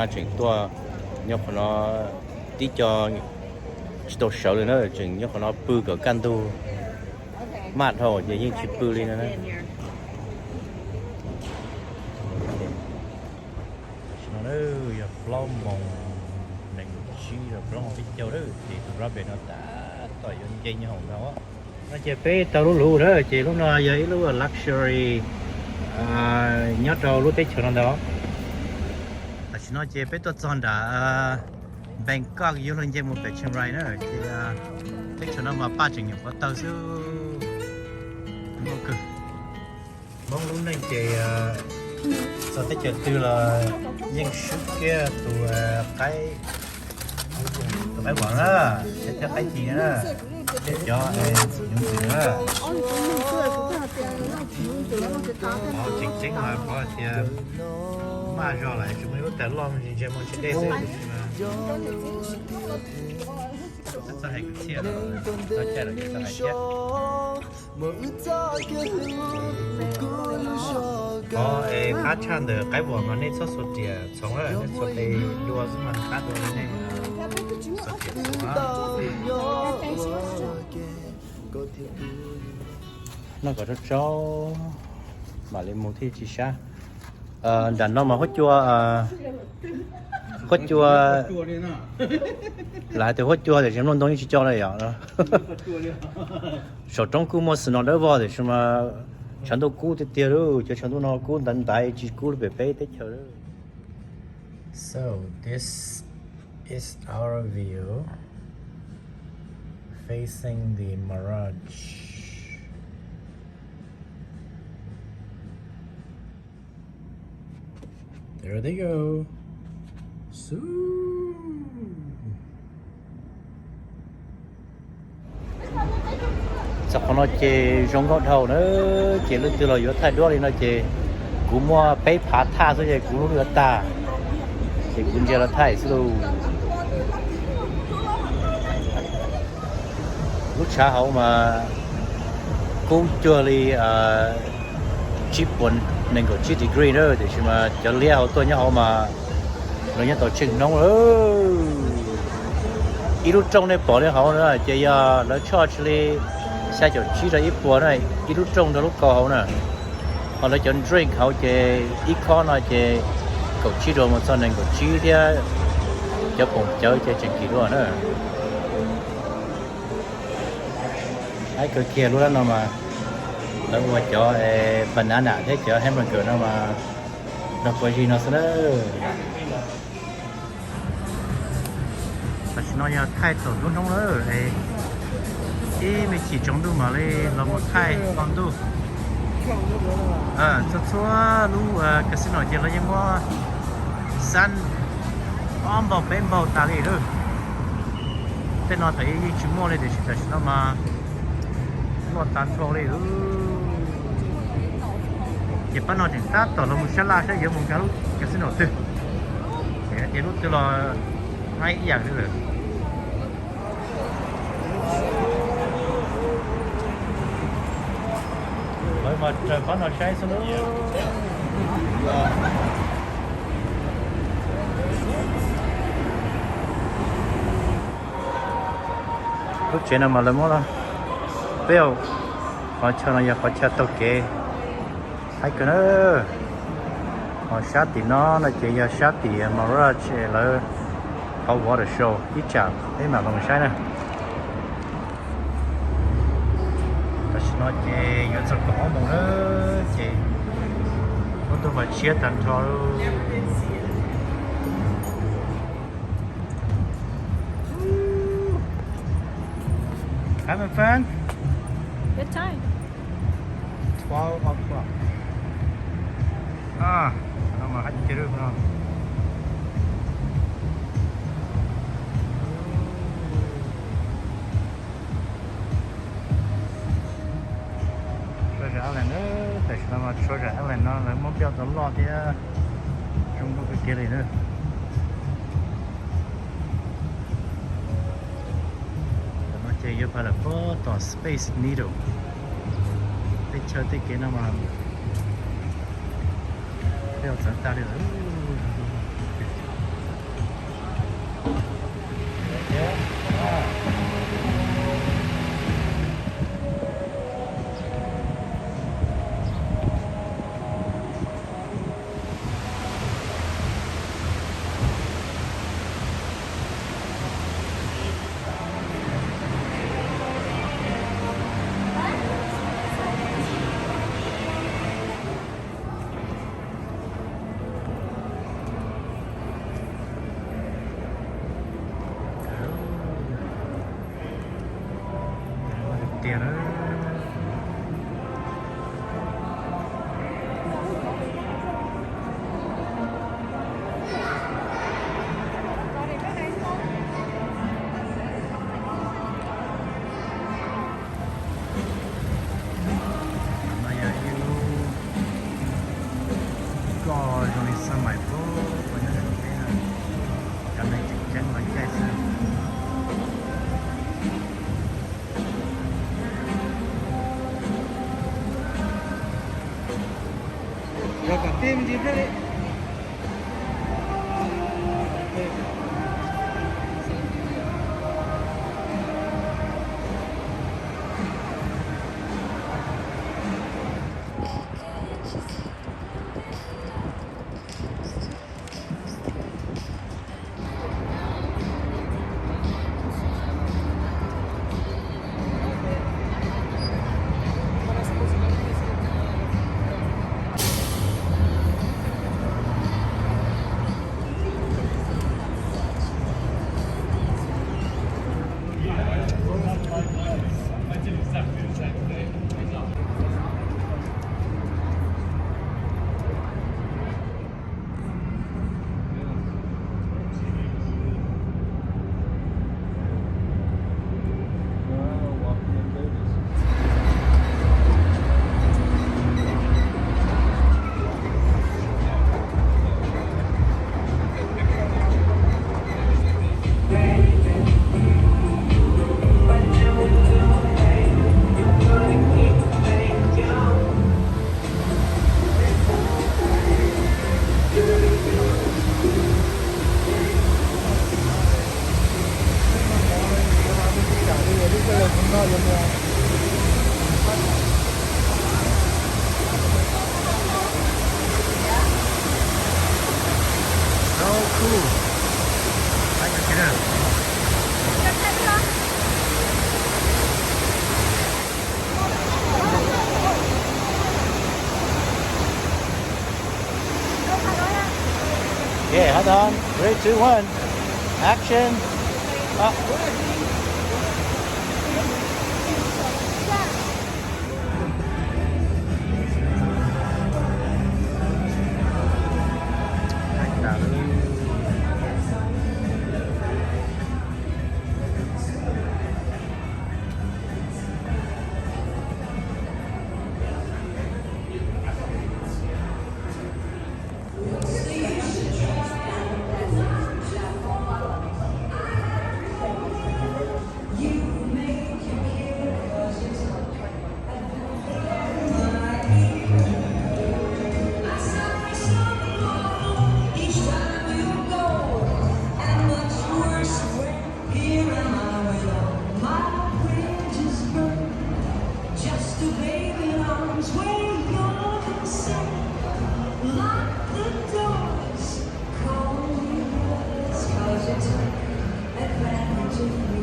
Tseem tuaj nyob qhov no tib co tsis tau sawv li na, tseem nyob qhov no pw kom kaj ntug maj dhau ces yeej tsis pw li no na. Tam sim no yog plaub moos nees nkaum tsib los plaub moos peb caug lawm ces tus Rabbit no tab tom yuav nce nyob hauv ntag. No ces peb tau lub luv na, ces lub no yog ib lub luxury nyob rau lub teb chaws no ntag. Tam sim no ces peb tuaj txog nram Bangkok yuav luag nce mus pem Chiang Rai na, ces teb chaws no mas paj tseem nyuam qhuav tawg xwb. Muaj kawg. Hmoob lub neej ces txog teb chaws twg los yeej swb kiag tus qaib, tus qaib huam na, thiab qaib ci na, thiab cov hnyuv ntxwv na. Qhov tseem ceeb mas qhov tias maj zog lawm tsis muaj ib lub tas loj ntsia ntsia mus tsis dej xwb. Txoj hais kwv txhiaj los txoj cai los txoj hais thiab. Qhov es qab tshaj ntawm qaib huam mas nej txhob xuas riam txhoov, nej xuas tes dua xwb mas qab dua li nej xuas riam txhoov. Noj kom tsau tsau mam li mus thiaj tsis sab. Nram no mas huab cua, huab cua, lawv hais tias huab cua tiam sis mluaj ntoo yeej tsis coj li yom. Saum roob kuj muaj snow dawb vog tiam sis mas tshav ntuj kub tiag tiag lauj, cov tshav ntuj no kub ntaiv ntaiv tsis kub li pem peb teb chaws lawm. So this is our view facing the mirage. There they go. Txog qhov no ces zoo nkauj dhau na, ces leej twg los yuav thaij duab li no ces kuv muaj peb phav thaj xwb ces kuv lub yuav tag, ces kuv ntsia los thaij xwb lauj. Lub tshav hauv mas kub cuag li tsib puas nees nkaum tsib degree na, tiam sis mas cov liab hauv tuaj nyob hauv mas lawv nyob tau tsheej hnub lawm. Ib lub rooj nej pom li hauv na ces yog lawv choj tsis li xya caum tsib rau ib puas na, ib lub rooj rau lub kaus hauv na. Ho lawv cov drink hauv ces ib khob no ces kaum tsib rau mus txog nees nkaum tsib thiab, cov poom cawv ces tseem kim dua na. Haib kawg kiag lub dab no mas lawv ua cov banana thiab cov hamburger no mas nrog pua zis no xwb na. Tam sim no yog thaij thaum hnub hnub lawm, ib me chim tsaus ntuj mam li los mus thaij hmo ntuj. Txhua txhua lub casino ces lawv yeej muab xab ob npaug peb npaug tas li lawm. Tej no thaum ub yeej tsis muaj li tiam sis tam sim no mas loj tag nrho li. Ces pab no tseem tab tom los mus sab laj saib yuav mus nkag lub casino twg. Ces lub twg los ib yam li lawm. Lawv mas raws pab no saib xwb na. Lub tsev no mas lawv muab los peb, qhov chaw no yog qhov chaw taug kev haib kawg na. Ho sab tim no no ces yog sab tim Mirage es lawv hauv water show ib tsam peb mam los saib na. Tam sim no ces yuav txog kaum ob moos lawm ces muaj ntuj mas tshiab tag nrho. Having fun? Good time. Twelve o'clock. Ah, no mas haj kiag lub no. Treasure Island, tam sim no mas Treasure Island no lawv muab npaj tau loj thiab zoo nkauj kawg kiag li na. Tam no ces yuav pais lawm puag tom Space Needle. Tej chaw tej kev no mas peb txawv tag li lawm. Tiag na. No yog ib lub koj zoo li xab mais puag puag nyob ntawm no thiab. Cov neeg tseem ceeb ua caij xwb. Yog kom tij me ntsis thiaj li. So cool. I like the kiddo. Okay, hold on. Three, two, one. Action. Up. Here am I with all my bridges burned, just a babe in arms waiting for consent. Lock the doors, call me brothers, 'cause you took advantage of me.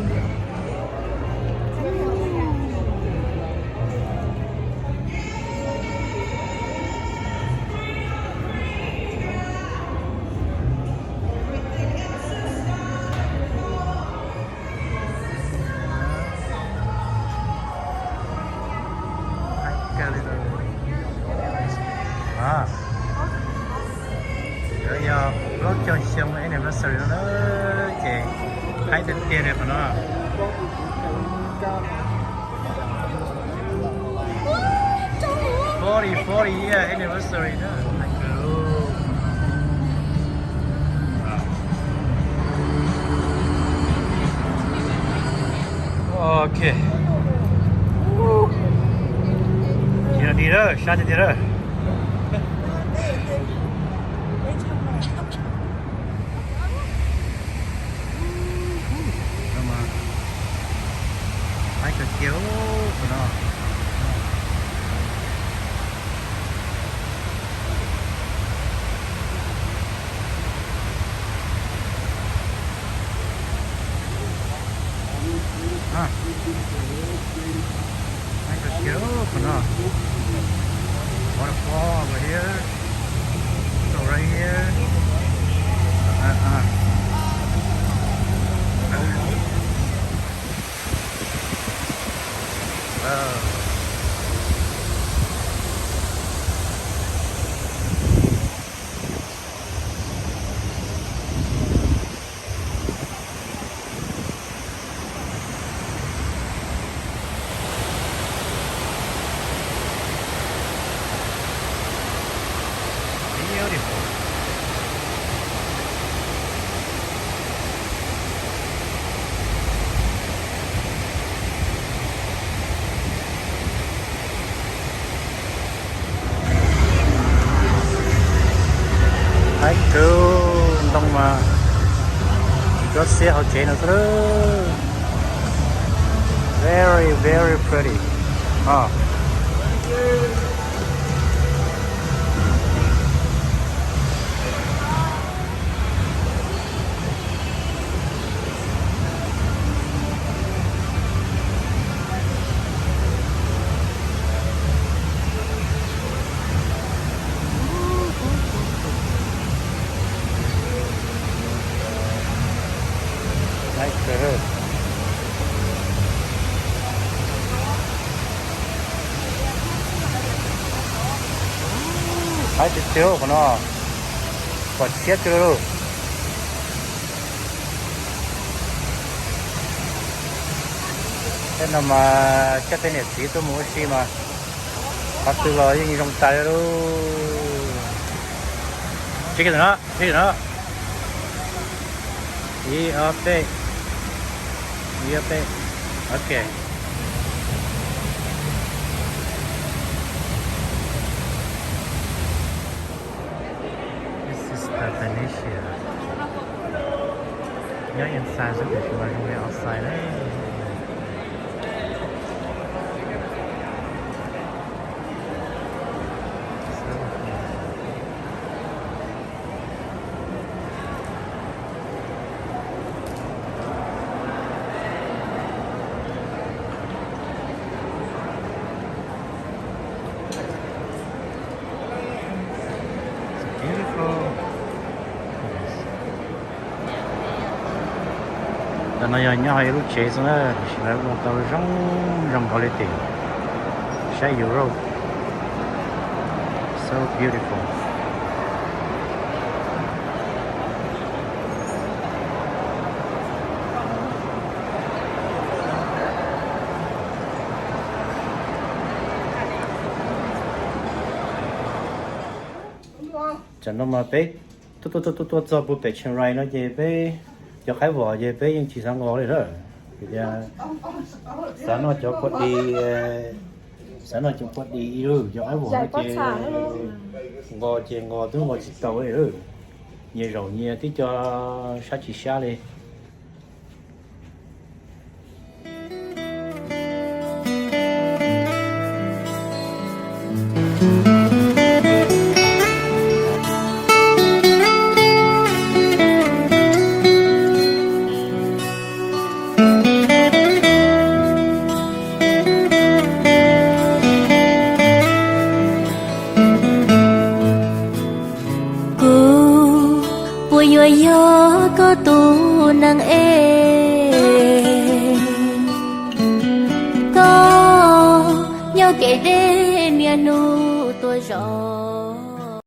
Yog plaub caug xyoo anniversary no na, ces haib tiag tiag li qhov no. Forty, forty year anniversary na. Ok. Ces no tiag lawm, sab tiag tiag lawm. Ub, qhov no. Ah, nice to see you. Qhov no. Waterfall over here. So right here. Uh, uh. Wow. Beautiful. Haib kawg, ntoo mas tsis txhob xiab hauv tsev no xwb. Very, very pretty. Oh. Haib tiag tiag qhov no, kom siab tiag lauj. Tej no mas coj tej niam txiv tuaj mus ua si mas qhov twg los yeej zoo tas li lauj. Check it out, check it out. Ib ob peb, ib ob peb. Ok. This is the Venetian. Nyob inside xwb tiam sis mas zoo li outside na. Ntawm no yog nyob hauv ib lub tsev xwb na, tiam sis lawv ua tau zoo zoo nkaus li tim saib Europe. So beautiful. Tsam no mas peb tuaj tuaj tuaj tuaj txog puag pem Chiang Rai no ces peb cov qaib vom ces peb yeej tsis xav nqos li lawm. Tias xav noj cov pua di, xav noj cov pua di ib lub, cov qaib vom no ces nqos ces nqos twb nqos tsis tau li lawm. Nyias zaum nyias tib co sab tsis sab li. Kuv puas yuav yog koj tus neeg es, koj nyob kev deb niaj hnub tuaj zov.